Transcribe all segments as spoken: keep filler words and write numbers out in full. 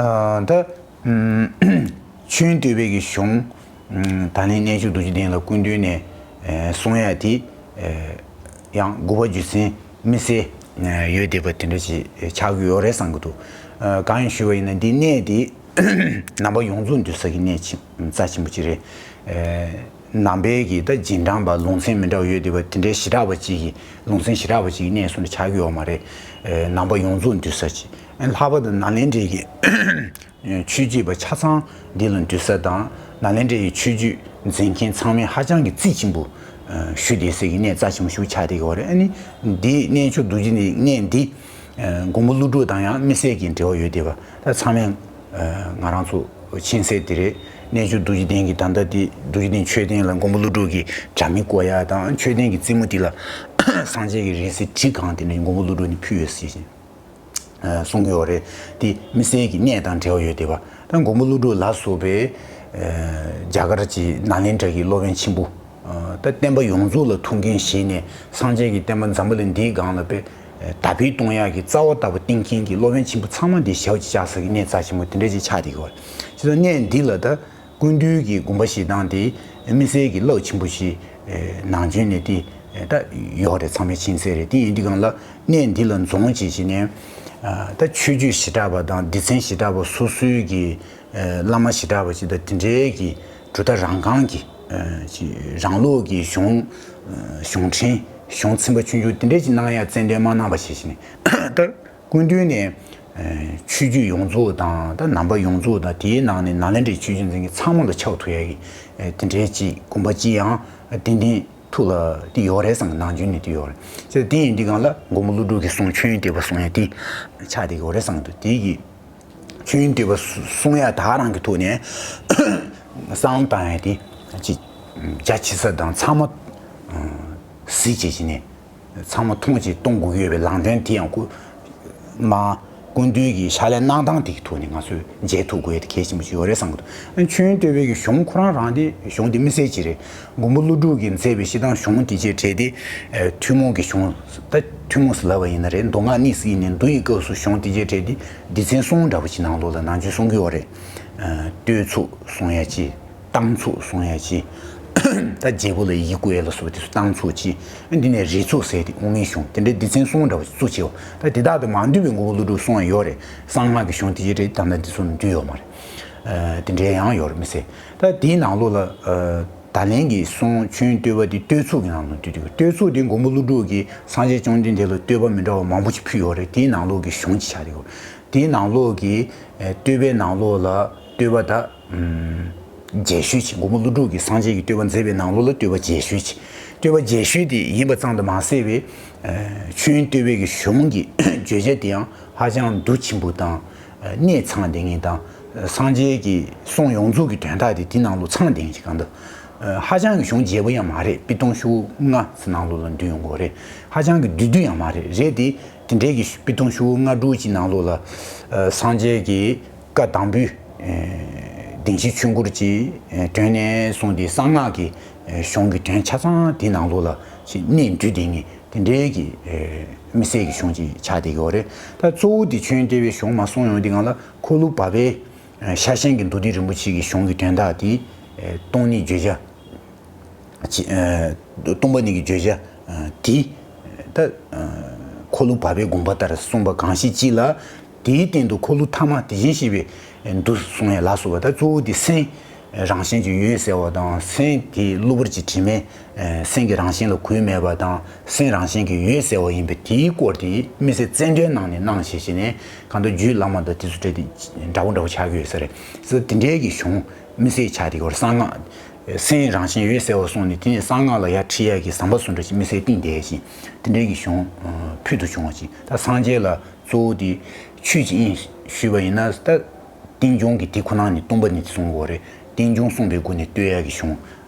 ད་མཆོད་ཡོན་བསྟོད་པའི་གི་གཞུང་ད་ནི་གནས་མཆོག་རྡོ་རྗེ་གདན་ལ་སྐུ་མདུན་ནས་གསུང་ཡ་དེ་ཡང་དགོས་པ་རྒྱུ་མཚན་དམིགས་བསལ་ཡོད་བསྡད་པ་དེ་འདྲ་ཞིག་ཆགས་ཀྱི་ཡོད་རེད་བསམ་གྱི་འདུག་གང་ཡིན་ཞུས་པ་ཡིན་ན་འདི་གནས་དེ་ནང་པ་ཡོངས་རྫོགས་འདུས་ས་གི་གནས་ཆེན་རྩ་ཆེན་པོ་ཅིག་རེད། ནང་པའི་གི་ད་རྗེས་འབྲང་པ་ལུང་ཚན་མི་འདྲ་བ་ཡོད་བསྡད་པ་དེ་འདྲའི་ཞེ་དྲག་པ་ཅིག་གི་ལུང་ཚན་ཞེ་དྲག་པ་ཅིག་གི་གནས་སུ་འདྲ་ཆགས་ཀྱི་ཡོད་མ་རེད། ནང་པ་ཡོངས་རྫོགས་འདུས་ས་ཅིག་ལྷག་པར་དུ་ནཱ་ལེནྡྲའི་གི་ཆོས་བྱེད་པ་ཆ་ཚང་འདི་ལ་འདུས་ས་དང་ནཱ་ལེནྡྲའི་ཆོས་བརྒྱུད་འཛིན་མཁན་ཚང་མས་ཧ་ཅང་གི་རྩིས་ཆེན་པོ་ཞུ་བསྡད་སའི་གི་གནས་རྩ་ཆེན་པོ་ཞིག་ཆགས་བསྡད་ཀྱི་ཡོད་རེད། ཨ་ནི་འདི་གནས་མཆོག་རྡོ་རྗེ་གདན་གནས་འདི་མགོན་པོ་ཀླུ་སྒྲུབ་དང་ཡང་དམིགས་བསལ་གྱི་འབྲེལ་བ་ཡོད་བསྡད་པ་ད་ཚང་མས་ང་རང་ཚོ་མཁྱེན་གསལ་དེ་རེད། གནས་མཆོག་རྡོ་རྗེ་གདན་གྱི་ད་ལྟ་འདི་རྡོ་རྗེ་གདན་མཆོད་རྟེན་ལ་མགོན་པོ་ཀླུ་སྒྲུབ་ཀྱི་དྲ་མིག་བཀོད་ཡ་དང་མཆོད་རྟེན་གྱི་རྩེ་མོ་འདི་ལ་སངས་རྒྱས་ཀྱི་རིང་བསྲེལ་བྲིས་གང་དེ་ནས་མགོན་པོ་ཀླུ་སྒྲུབ་ནས་ཕུལ་ཡོད་ཟེར་བཞིན། གསུང་གི་ཡོད་རེད། དེ་དམིགས་བསལ་གྱི་གནས་དང་འབྲེལ་བ་ཡོད་བསྡད་པ་ད་མགོན་པོ་ཀླུ་སྒྲུབ་ལ་སོགས་པའི་རྒྱ་གར་གྱི་ནཱ་ལེནྡྲ་གི་སློབ་དཔོན་ཆེན་པོ་ད་བསྟན་པ་ཡོངས་རྫོགས་ལ་ཐུགས་འགན་བཞེས་ནས་སངས་རྒྱས་ཀྱི་བསྟན་པ་འཛམ་བུ་གླིང་འདིའི་སྒང་ལ་དཔེ་དར་སྤེལ་གཏོང་ཡག་གི་རྩ་བ་ལྟ་བུ་བསྟེན་མཁན་གྱི་སློབ་དཔོན་ཆེན་པོ་ཚང་མ་འདི་ཞབས་ཀྱིས་བཅགས་ས་གི་གནས་རྩ་ཆེན་པོ་དེ་འདྲ་ཅིག་ཆགས་བསྡད་ཀྱི་ཡོད་རེད། བྱས་ཙང་གནས་འདི་ལ་ད། སྐུ་མདུན་གྱི་དགོངས་པ་བཞེས་སྟངས་དེ་དམིགས་བསལ་གྱི་རླབས་ཆེན་པོ་ཞིག་ནང་བྱོན་ནས་དེ་ད་ཡོད་རེད། ཚང་མས་མཁྱེན་གསལ་རེད། དེ་ཡིན་དུས་སྒང་ལ་གནས་འདི་ལ་འཛོམས་བྱས་བྱས་ནས་ད་ཆོས་བརྒྱུད་ཞེ་དྲག་པ་དང་སྡེ་ཚན་ཞེ་དྲག་པ་སོ་སོའི་གི་བླ་མ་ཞེ་དྲག་པ་ཞིག་དང་དེ་འདྲའི་གི་གྲུབ་མཐའ་རང་རྐང་གི་རང་ལུགས་ཀྱི་གཞུང་གཞུང་ཕྲན་གཞུང་ཚན་པ་ཆུང་ཆུང་དེ་འདྲའི་ཅིག་གནང་ཡ་རྩ་དོན་མ་གནང་བ་བྱས་བྱས་ནས་ད། སྐུ་མདུན་ནས་ཆོས་བརྒྱུད་ཡོངས་རྫོགས་དང་ད་ནང་པ་ཡོངས་རྫོགས་དང་དེའི་ནང་ནས་ནཱ་ལེནྡྲའི་ཆོས་བརྒྱུད་འཛིན་མཁན་ཚང་མ་ལ་ཕྱག་ཐུག་ཡ་གི་དེ་འདྲའི་ཅིག་དགོངས་པ་ཅི་ཡང་ཏན་ཏན་ཐུགས་ལ་དེ་ཡོད་རེད་བསམ་གི་ནང་བྱོན་ནས་དེ་ཡོད་རེད། ཅེས་དེ་ཡིན་དུས་སྒང་ལ་མགོན་པོ་ཀླུ་སྒྲུབ་ཀྱི་གསུང་མཆོད་ཡོན་བསྟོད་པ་གསུང་ཡ་དེ་ཆགས་བསྡད་ཀྱི་ཡོད་རེད་བསམ་གི་འདུག་དེ་གི་མཆོད་ཡོན་བསྟོད་པ་གསུང་ཡ་ད་རང་གི་ཐོག་ནས་བསམ་བློ་བཏང་ཡ་དེ་ཅིག་རྒྱ་ཆེ་ས་དང་ཚང་མ་གཟིགས་བྱས་བྱས་ནས། ཚང་མ་མཐོང་ཆེན་གཏོང་དགོས་ཀྱི་ཡོད་པའི་ལམ་སྟོན་དེ་ཡང་སྐུ་མ་སྐུ་མདུན་གྱི་ཕྱག་ལས་གནང་སྟངས་དེ་གི་ཐོག་ནས་ང་ཚོས་མཇལ་ཐུབ་དགོས་ཡ་དེ་གལ་ཆེན་པོ་ཞིག་ཡོད་རེད་བསམ་གི་འདུག་མཆོད་ཡོན་བསྟོད་པའི་གི་གཞུང་ཁོ་རང་རང་དེ་གཞུང་དེ་དམིགས་བསལ་ཅིག་རེད། མགོན་པོ་ཀླུ་སྒྲུབ་ཀྱིས་མཛད་པའི་སྤྱིར་བཏང་གཞུང་དེ་བཅས་གྲས་དེ་ཐུན་མོང་གི་གཞུང་ད་ཐུན་མོང་ཟེར་ལབ་པ་ཡིན་ན་རེད། མདོ་སྔགས་གཉིས་སུ་དབྱེ་ནས་འདུལ་བའི་སྐབས་སུ་གཞུང་དེ་བཅས་གྲས་དེ་སྡེ་ཚན་གསུམ་འདྲ་པོ་ཅིག་ནང་ལོགས་ལ་ནང་ཆོས་གསུང་གི་ཡོད་རེད། བསྟོད་ཚོགས་གསུང་ཡ་ཅིག་གཏང་ཚོགས་གསུང་ཡ་ཅིག་ད་རྒྱལ་པོ་ལ་ཡི་གེ་བཀོད་ཡ་ལ་སོགས་པ་དེ་ཚོ་གཏང་ཚོགས་ཅིག་འདི་ནས་རིགས་ཚོགས་ཟེར་ཏེ་དབུ་མའི་གཞུང་དེ་འདྲའི་སྡེ་ཚན་གསུམ་འདྲ་བ་ཞིག་བཙུགས་བྱས་པ། ད་དེ་དག་ཏུ་མ་འདུས་པའི་མགོན་པོ་ཀླུ་སྒྲུབ་གསུང་ཡ་ཡོད་རེད། གསང་སྔགས་ཀྱི་གཞུང་དེ་ཅིག་རེད། ད་ལྟ་འདི་ཚོ་འདུས་ཡོད་མ་རེད། དེ་འདྲའི་ཡང་ཡོད་རེད་མི་སྲིད། ད་དེའི་ནང་ལོགས་ལ་ད་ལན་གྱི་གསུང་མཆོད་ཡོན་བསྟོད་པ་དེ་བསྟོད་ཚོགས་ཀྱི་ནང་ལ་འདུས་ཏེ། བསྟོད་ཚོགས་དེ་མགོན་པོ་ཀླུ་སྒྲུབ་ཀྱིས་སངས་རྒྱས་བཅོམ་ལྡན་འདས་ལ་བསྟོད་པ་མི་འདྲ་བ་མང་པོ་ཞིག་ཕུལ་ཡོད་རེད། དེའི་ནང་ལོགས་ཀྱི་གཞུང་ཅིག་ཆགས་ཏེ་ཡོད། དེའི་ནང་ལོགས་ཀྱི་ཨེ་བསྟོད་པའི་ནང་ལོགས་ལ་བསྟོད་པ་ད་ཨམ་རྒྱས་ཤོས་ཅིག་མགོན་པོ་ཀླུ་སྒྲུབ་ཀྱིས་སངས་རྒྱས་ཀྱི་བསྟོད་པ་མཛད་པའི་ནང་ལོགས་ལ་བསྟོད་པ་རྒྱས་ཤོས་ཅིག་བསྟོད་པ་རྒྱས་ཤོས་དེ་ཡིན་པ་ཙམ་དུ་མ་ཟད་པའི་ཨེ་མཆོད་ཡོན་བསྟོད་པའི་གི་གཞུང་གི་བརྗོད་བྱ་དེ་ཡང་ཧ་ཅང་མདོ་ཆེན་པོ་དང་། གནད་ཚང་བསྡད་མཁན་དང་། སངས་རྒྱས་ཀྱི་གསུང་ཡོངས་རྫོགས་ཀྱི་དོན་དག་དེ་དེ་ནང་ལོགས་ཚང་བསྡད་མཁན་ཞིག་གང་འདུག་ཧ་ཅང་གི་གཞུང་རྒྱས་པོ་ཡང་མ་རེད། པི་ཏོང་ཤོག་ལྔ་ཚོ་ནང་ལོགས་ལ་འདུས་ཡོང་གི་རེད། ཧ་ཅང་གི་བསྡུས་བསྡུས་ཡང་མ་རེད། རེད་དེ། དེ་འདྲའི་གི་པི་ཏོང་ཤོག་ལྔ་དྲུག་ཅིག་ནང་ལོགས་ལ། སངས་རྒྱས་ཀྱི་བཀའ་དང་པོའི་བདེན་བཞིའི་ཆོས་འཁོར་གྱི་དོན་ནས་བཟུང་སྟེ་གསང་སྔགས་ཀྱི་གཞུང་གི་དོན་ཆ་ཚང་དེ་ནང་ལོགས་ལ་ཅིག་གནད་འདུས་བསྡད་མཁན། དེ་འདྲའི་གི་དམིགས་བསལ་གྱི་གཞུང་ཅིག་ཆགས་བསྡད་ཀྱི་ཡོད་རེད། ད་གཙོ་བོ་དེ་མཆོད་ཡོན་བསྟོད་པའི་གཞུང་མར་གསུངས་ཡོང་དུས་སྒང་ལ་འཁོར་ལོ་བར་པའི་ཤེར་ཕྱིན་གྱི་མདོ་སྡེ་རིན་པོ་ཆེ་གི་གཞུང་གི་དོན་དག་དེ་སྟོང་ཉིད་བརྗོད་བྱ་ཅིག་སྟོང་པ་ཉིད་ཀྱི་བརྗོད་བྱ་དེ་ད་འཁོར་ལོ་བར་པའི་དགོངས་པ་ལྟར་གསུངས་པ་གང་ཞིག་ཅིག་ལ། དེའི་སྟེང་དུ་འཁོར་ལོ་ཐ་མ་དེ་བཞིན་གཤེགས་པའི་མདོ་གསུང་ཡ་ལ་སོགས་པ། ད་གཙོ་བོ་དེ་སེམས་རང་བཞིན་གྱི་ཡོད་ཟེར་བ་དང་། སེམས་དེ་གློ་བུར་གྱི་དྲི་མས་སེམས་ཀྱི་རང་བཞིན་ལ་གོས་མེད་པ་དང་། སེམས་རང་བཞིན་གྱི་ཡོད་ཟེར་བ་ཡིན་པས། དེའི་སྐོར་དེ་དམིགས་བསལ་རྩལ་འདོན་གནང་ནས་གནང་བྱས་བྱས་ནས་གང་ལྟར་རྒྱུད་བླ་མ་དང་དེ་ཚོ་འདྲ་དེ་འདྲ་བོ་འདྲ་བོ་ཆགས་ཀྱི་ཡོད་ས་རེད། ཟེར་དེ་འདྲའི་གི་གཞུང་དམིགས་བསལ་ཆགས་དེ་གོ་གསང་སྔགས་སེམས་རང་བཞིན་ཡོད་ཟེར་བ་གསུངས་ནས། དེ་ནས་གསང་སྔགས་ལ་ཡར་ཁྲིད་ཡ་གི་ཟམ་པ་བཟོ་འདྲ་ཞིག་དམིགས་བསལ་བཏིང་བསྡད་ཡ་ཞིག་དེ་འདྲའི་གི་གཞུང་ཕུལ་དུ་བྱུང་བ་ཅིག་ད་སངས་རྒྱས་ལ་གཙོ་བོ་དེ་ཆོས་ཅིག་ཡིན་ཞུས་པ་ཡིན་ན། ད་རྟེན་འབྱུང་གི་དེ་ཁོ་ན་ནི་སྟོང་པ་ཉིད་དེ་གསུང་དགོས་རེད། རྟེན་འབྱུང་གསུངས་པའི་སྒོ་ནས་བསྟོད་ཡ་གི་གཞུང་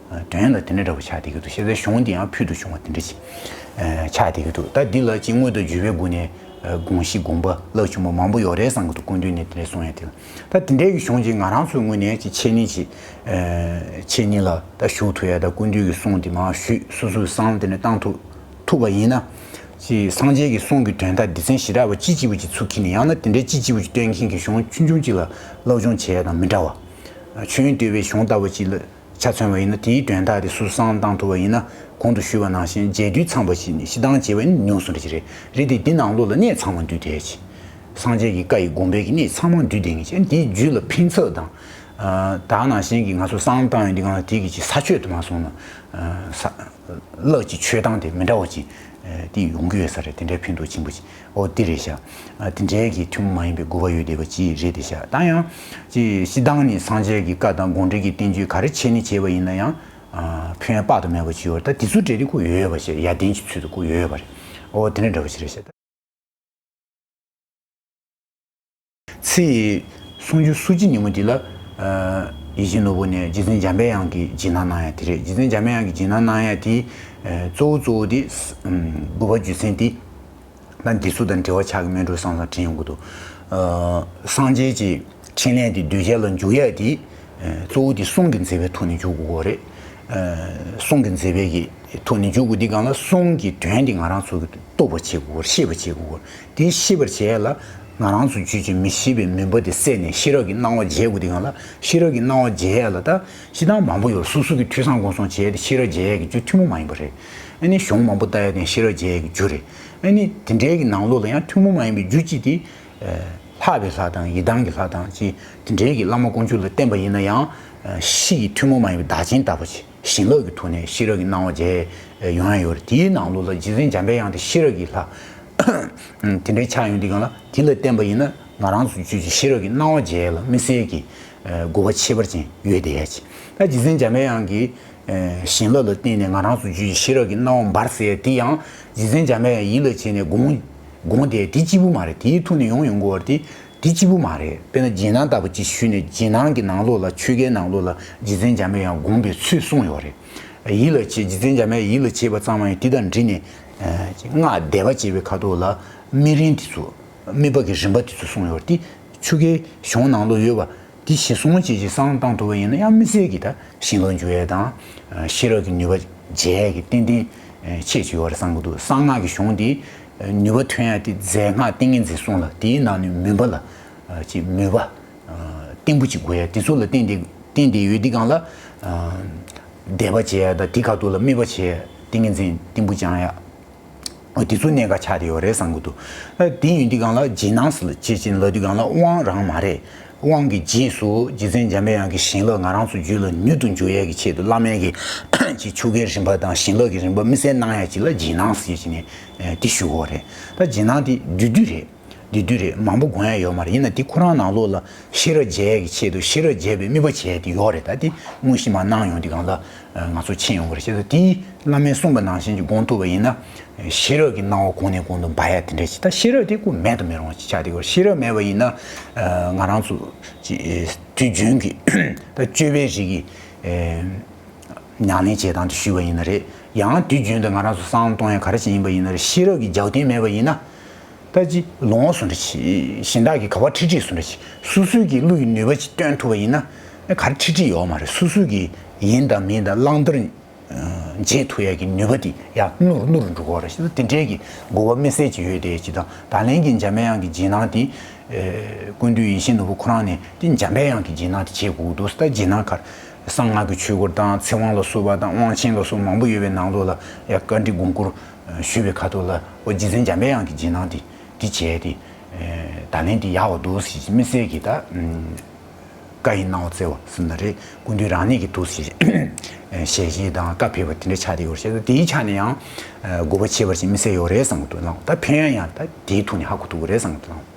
དོན་ལ་དེ་འདྲ་འདྲ་བོ་ཆགས་བསྡད་ཀྱི་འདུག་ཤེས་ཚད་གཞུང་དེ་ཡང་ཕུལ་དུ་བྱུང་བ་དེ་འདྲ་ཞིག་ཆགས་བསྡད་ཀྱི་འདུག་ད་འདི་ལ་ཅིག་དངོས་དང་བརྒྱུད་པའི་སྒོ་ནས་དགོངས་གཞི་དགོངས་པ་རླབས་ཆེན་པོ་མང་པོ་ཡོད་རེད་བསམ་གྱི་འདུག་སྐུ་མདུན་ནས་དེ་འདྲ་གསུང་ཡ་དེ་ལ། ད་དེ་འདྲའི་གི་གཞུང་ཅིག་ང་རང་ཚོའི་ངོས་ནས་ཅིག་འཆད་ཉན་ཅིག་འཆད་ཉན་ལ་ད་ཞུགས་ཐུབ་ཡ། ད་སྐུ་མདུན་གྱི་གསུང་དེ་མར་ཞུས། སོ་སོའི་བསམ་བློ་དེ་ནས་བཏང་ཐུབ་ཐུབ་པ་ཡིན་ན། ཅིག་སངས་རྒྱས་ཀྱི་གསུང་གི་དོན་དག་སྡེ་ཚན་ཞེ་དྲག་པ་ཅི་གཅིག་པུ་ཅིག་ཚུར་འཁྱེར་ནས། ཡང་ན་དེ་འདྲའི་ཅི་གཅིག་པུ་ཅིག་སྟོན་མཁན་གྱི་གཞུང་ཆུང་ཆུང་ཅིག་ལ་སློབ་སྦྱོང་བྱས་དང་མི་འདྲ་བ། མཆོད་ཡོན་བསྟོད་པའི་གཞུང་ལྟ་བུ་ཅིག་ལ་ཆ་མཚོན་པ་ཡིན་ན། དེའི་དོན་དག་དེ་སོ་སོ་བསམ་བློ་བཏང་ཐུབ་པ་ཡིན་ན། གོང་དུ་ཞུས་པ་ནང་བཞིན་རྒྱས་བསྡུས་ཚང་བ་ཞིག་ནས་སྤྱིར་བཏང་བྱས་པ་ཡིན་ན་ཉུང་སུ་འདྲ་ཅིག་རེད། རེད་དེ་འདི་ནང་ལོགས་ལ་གནད་ཚང་མ་འདུས་བསྡད་ཅིང་། སངས་རྒྱས་ཀྱི་བཀའ་ཡི་དགོངས་པའི་གི་གནད་ཚང་མ་འདུས་བསྡད་མཁན་ཅིག། འདིའི་རྒྱུད་ལ་ཕན་ཚུན་དང་། ཨ། ད་ནང་བཞིན་གྱི་ང་ཚོ་བསམ་བློ་བཏང་ཡོང་དུས་སྒང་ལ་དེ་གི་ཅིག་ས་ཆོད་དུ་མ་སོང་ན། ཨ། ས། ལག་གི་མཆོད་སྟངས་དེ་མི་འདྲ་བ་ཅིག་ཨ། དེ་ཡོང་གི་ཡོད་ས་རེད། དེ་འདྲའི་ཕན་ཐོགས་ཆེན་པོ་ཅིག། ཨོ་དེ་རེད་ཤག། ཨ། དེ་འདྲའི་གི་ཐུན་མོང་མ་ཡིན་པའི་དགོས་པ་ཡོད་བསྡད་པ་ཅིག་རེད་དེ་ཤག། ད་ཡང་ཅིག་སྤྱིར་བཏང་ནི་སངས་རྒྱས་ཀྱི་བཀའ་དང་དགོངས་འགྲེལ་གྱི་བསྟན་བཅོས་ག་རེ་བྱས་ནས་བྱས་པ་ཡིན་ན་ཡང་། ཨ། ཕན་ཡོན་དཔག་ཏུ་མེད་པ་ཅིག་ཡོད་རེད། ད་དེ་ཚོ་འདྲ་དེ་ཁོ་ཡོད་ཡོད་པ་ཞིག། ཡར་ལྡན་གྱི་ཚུལ་དུ་ཁོ་ཡོད་ཡོད་པ་རེད། ཨོ་དེ་འདྲ་འདྲ་བ་ཞིག་རེད་ཤག། ཚེས་སུམ་ཅུ་སོ་གཅིག་ཉིན་མོ་དེ་ལ། ཨ། ཡིད་བཞིན་ནོར་བུ་ནས་རྗེ་བཙུན་འཇམ་པའི་དབྱངས་ཀྱི་རྗེས་གནང་གནང་ཡ་དེ་རེད། རྗེ་བཙུན་འཇམ་པའི་དབྱངས་ཀྱི་རྗེས་གནང་གནང་ཡ་དེ། ཨ། གཙོ་བོ་གཙོ་བོ་དེ། ཨམ། དགོས་པ་རྒྱུ་མཚན་དེ། ད་འདི་ཚོ་དང་འབྲེལ་བ་ཆགས་ཀྱི་མེད་འགྲོ་བསམ་བསམ་དྲན་ཡོང་གི་འདུག། ཨ། སངས་རྒྱས་ཀྱི་འཕྲིན་ལས་དེ་གདུལ་བྱ་ལ་འཇུག་ཡ་དེ། ཨ། གཙོ་བོ་དེ་གསུང་གི་མཛད་པའི་ཐོག་ནས་འཇུག་དགོས་ཀྱི་རེད། ཨ། གསུང་གི་མཛད་པའི་གི་ཐོག་ནས་འཇུག་དགོས་དུས་སྒང་ལ། གསུང་གི་དོན་དེ་ང་རང་ཚོ་གིས་རྟོགས་པར་བྱེད་དགོས། ཤེས་པར་བྱེད་དགོས། དེ་ཤེས་པར་བྱེད་ཡ་ལ་ང་རང་ཚོ་རྒྱུད་ཀྱི་མི་ཤེས་པའི་མུན་པ་དེ་བསལ་ནས་ཤེས་རབ་ཀྱི་སྣང་བ་རྒྱས་དགོས་དུས་སྒང་ལ། ཤེས་རབ་ཀྱི་སྣང་བ་རྒྱས་ཡ་ལ་ད་སྤྱིར་བཏང་མང་པོ་ཡོད། སོ་སོ་གི་ཐོས་བསམ་སྒོམ་གསུམ་བྱས་ཏེ་ཤེས་རབ་རྒྱས་ཡ་གི་རྒྱུ་ཐུན་མོང་མ་ཡིན་པ་རེད། ཨ་ནི་གཞུང་མང་པོ་ལྟ་ཡ་དེ་ཤེས་རབ་རྒྱས་ཡ་གི་རྒྱུ་རེད། ཨ་ནི་དེ་འདྲའི་གི་ནང་ལོགས་ལ་ཡང་ཐུན་མོང་མ་ཡིན་པའི་རྒྱུ་གཅིག་དེ། ཨ། ལྷག་པའི་ལྷ་དང་ཡི་དམ་གྱི་ལྷ་དང་ཅིག་དེ་འདྲའི་གི་བླ་མ་དཀོན་མཆོག་ལ་བརྟེན་པ་ཡིན་ན་ཡང་། ཨ། གཤིས་ཀྱི་ཐུན་མོང་མ་ཡིན་པའི་བདག་རྐྱེན་ལྟ་བུ་ཅིག། བྱིན་རླབས་ཀྱི་ཐོག་ནས་ཤེས་རབ་ཀྱི་སྣང་བ་རྒྱས་ཡོང་ཡ་ཡོད་རེད། དེའི་ནང་ལོགས་ལ་རྗེ་བཙུན་འཇམ་པའི་དབྱངས་དེ་ཤེས་རབ་ཀྱི་ལྷ་དེ་འདྲའི་ཆགས་ཡོང་དུས་སྒང་ལ། དེ་ལ་བརྟེན་པ་ཡིན་ན་ང་རང་ཚོ་རྒྱུད་ཀྱི་ཤེས་རབ་ཀྱི་སྣང་བ་རྒྱས་ཡ་ལ་དམིགས་བསལ་གྱི། ཨ། དགོས་པ་ཁྱད་པར་ཅན་ཡོད་བསྡད་ཡ་ཅིག། ད་རྗེ་བཙུན་འཇམ་པའི་དབྱངས་ཀྱི། ཨ། བྱིན་རླབས་ལ་བརྟེན་ནས་ང་རང་ཚོ་རྒྱུད་ཀྱི་ཤེས་རབ་ཀྱི་སྣང་བ་འབར་ཟེར་ཡ་དེ་ཡང་རྗེ་བཙུན་འཇམ་པའི་དབྱངས་ཡིད་ལ་བྱས་ནས་དགོངས་དགོངས་ཏེ་དེ་གཅིག་པུ་མ་རེད། དེའི་ཐོག་ནས་ཡོང་ཡོང་དགོས་པ་དེ། དེ་གཅིག་པུ་མ་རེད། དཔེར་ན་རྗེས་གནང་ལྟ་བུ་ཅིག་ཞུས་ནས། རྗེས་གནང་གི་ནང་ལོགས་ལ། ཆོ་གའི་ནང་ལོགས་ལ་རྗེ་བཙུན་འཇམ་པའི་དབྱངས་དགོངས་པའི་ཚུལ་གསུངས་ཡོད་རེད། ཡིད་ལ་བྱེད། རྗེ་བཙུན་འཇམ་པའི་དབྱངས་ཡིད་ལ་བྱེད་པ་ཙམ་མ་ཡིན། དེ་དང་འབྲེལ་ནས། ཨ། སྔགས་བཟླས་པ་བྱེད་པའི་ཁ་ཐོག་ལ་དམིགས་རིམ་དེ་ཚོ། དམིགས་པ་གི་རིམ་པ་དེ་ཚོ་གསུངས་ཡོད་རེད། དེ་ཆོ་གའི་གཞུང་ནང་ལོགས་ཡོད་པ། དེ་གཞིར་བཟུང་བྱས་ཀྱི་བསམ་བློ་བཏང་ཐུབ་པ་ཡིན་ན་ཡང་དམིགས་བསལ་གྱི་ད་བྱིན་རླབས་འཇུག་ཡས་དང་། ཨ། ཤེས་རབ་ཀྱི་ནུས་པ་རྒྱས་ཡས་ཀྱི་ཏན་ཏན་ཁྱད་ཅིག་ཡོད་རེད་བསམ་གྱི་འདུག། གསང་སྔགས་ཀྱི་གཞུང་དེ་ནུས་པ་ཐོན་ཡ་དེ་རྫས་སྔགས་ཏིང་ངེ་འཛིན་གསུམ་ལ། དེའི་ནང་ནས་མུན་པ་ལ། ཨ། ཅིག་མུན་པ། ཨ། བརྟན་པོ་ཅིག་དགོས་ཡ་དེ་ཚོ་ལ་བརྟེན་ཏེ་བརྟེན་ཏེ་ཡོད་དུས་སྒང་ལ། ཨ། བཟླས་པ་བྱེད་ཡ་དང་དེ་ཁ་ཐོག་ལ་དམིགས་པ་བྱེད་ཡ། ཏིང་ངེ་འཛིན་བརྟན་པོ་བཅང་ཡ། འོ་དེ་ཚོ་གནད་འགག་ཆགས་བསྡད་ཡོད་རེད་བསམ་གྱི་འདུག། ཨ། དེ་ཡིན་དུས་སྒང་ལ་རྗེས་གནང་ཟེར་ལ་བྱེད་ཅིང་ལབ་དུས་སྒང་ལ་དབང་རང་མ་རེད། དབང་གི་རྗེས་སུ་རྗེ་བཙུན་འཇམ་པའི་དབྱངས་ཀྱི་བྱིན་རླབས་ང་རང་ཚོ་རྒྱུད་ལ་མྱུར་དུ་འཇུག་ཡས་ཀྱི་ཆེད་དུ་བླ་མའི་གི་ཅིག་ཆོ་གའི་རིམ་པ་དང་བྱིན་རླབས་ཀྱི་རིམ་པ་དམིགས་བསལ་གནང་ཡས་ཅིག་ལ་རྗེས་གནང་ཟེར་བྱས་ནས། ཨ། དེ་ཞུ་དགོས་རེད། ད་རྗེས་གནང་དེ་བསྡུས་བསྡུས་རེད། བསྡུས་བསྡུས་རེད། མང་པོ་དགོངས་ཡ་ཡོད་མ་རེད། ཡིན་ན་དེ་ཁོ་རང་ནང་ལོགས་ལ་ཤེས་རབ་རྒྱས་ཡས་ཀྱི་ཆེད་དུ་ཤེས་རབ་རྒྱས་པའི་དམིགས་པ་བྱས་ཏེ་ཡོད་རེད། ད་དེ་དངོས་གཞི་མར་གནང་ཡོང་དུས་སྒང་ལ། ཨ། ང་ཚོ་མཁྱེན་ཡོང་གི་རེད། བྱས་ཙང་དེ་བླ་མས་གསུངས་པ་ནང་བཞིན་གྱི་སྒོམ་ཐུབ་པ་ཡིན་ན། ཤེས་རབ་ཀྱི་སྣང་བ་གོང་ནས་གོང་དུ་འབར་ཡ་དེ་འདྲ་ཞིག། ད་ཤེས་རབ་དེ་ཁོ་མེད་དུ་མི་རུང་བ་ཞིག་ཆགས་བསྡད་ཡོད། ཤེས་རབ་མེད་པ་ཡིན་ན། ཨ། ང་རང་ཚོ་ཅིག་དུས་རྒྱུན་གྱི་ད་སྤྱོད་པའི་རིགས་ཀྱི། ཨ། ཉམས་ལེན་བྱེད་སྟངས་དེ་ཞུས་པ་ཡིན་ན་རེད། ཡང་དུས་རྒྱུན་དུ་ང་རང་ཚོ་བསམ་བློ་གཏོང་ཡ་ག་རེ་ཞིག་ཡིན་པ་ཡིན་ན་རེད། ཤེས་རབ་ཀྱི་རྒྱབ་རྟེན་མེད་པ་ཡིན་ན། ད་ཅི་ལོང་བ་བཟོ་འདྲ་ཅིག། གཞན་དག་གིས་ག་པར་ཁྲིད་ཁྲིད་བཟོ་འདྲ་ཅིག། སོ་སོའི་གི་བློ་ཡི་ནུས་པ་ཅིག་བཏོན་ཐུབ་པ་ཡིན་ན། ག་རེ་ཁྲིད་ཁྲིད་ཡོད་མ་རེད། སོ་སོའི་གི་ཡིན་དང་མིན་དང་བླང་དོར་འབྱེད་ཐུབ་ཡ་གི་ནུས་པ་དེ་ཡར་ནུར་ནུར་འགྲོ་གི་ཡོད་རེད། དེ་འདྲའི་གི་དགོས་པ་དམིགས་བསལ་ཅིག་ཡོད་དེ། ཅི་དང་ད་ལན་གྱི་འཇམ་པའི་དབྱངས་ཀྱི་རྗེས་གནང་དེ། ཨེ། ཀུན་འདུས་ཡིད་བཞིན་ནོར་བུ་ཁོ་རང་ནས་དེ་འཇམ་པའི་དབྱངས་ཀྱི་རྗེས་གནང་དེ་བྱེད་དགོས་ཀྱི་འདུག། ད་རྗེས་གནང་ག་རེ། གསང་སྔགས་ཀྱི་ཆོས་སྐོར་དང་ཚེ་དབང་ལ་སོགས་པ་དང་དབང་ཆེན་ལ་སོགས་མང་པོ་ཡོད་པའི་ནང་ལོགས་ལ་ཡ་བཀའ་འདྲི་དགོངས་སྐོར་ཞུས་པའི་ཁ་ཐོག་ལ། འོ་རྗེ་བཙུན་འཇམ་པའི་དབྱངས་ཀྱི་རྗེས་གནང་དེ་དེ་བྱས་ཏེ། ཨེ། ད་ལན་དེ་ཡག་པོ་འདུག་ཟེར། དམིགས་བསལ་གྱི་ད་བཀའ་ཡི་སྣང་བ་བསྩལ་བ་ཟེར་ན་རེད། ཀུན་འདུས་རང་ཉིད་ཀྱི་འདུག་ཟེར། ཨེ། ཞལ་བཞེས་དང་བཀའ་ཕེབས་པ་དེ་འདྲ་ཆགས་བསྡད་ཡོད་རེད། བྱས་ཙང་དེའི་ཆ་ནས་ཡང་དགོས་པ་ཆེ་བ་ཞིག་དམིགས་བསལ་ཡོད་རེད་བསམ་གྱི་འདུག་ལགས། ད་ཕན་ཡོན་ཡང་ད་དེའི་ཐོག་ནས་ཧ་གོ་ཐུབ་ཀྱི་རེད་བསམ་གྱི་འདུག་ལགས།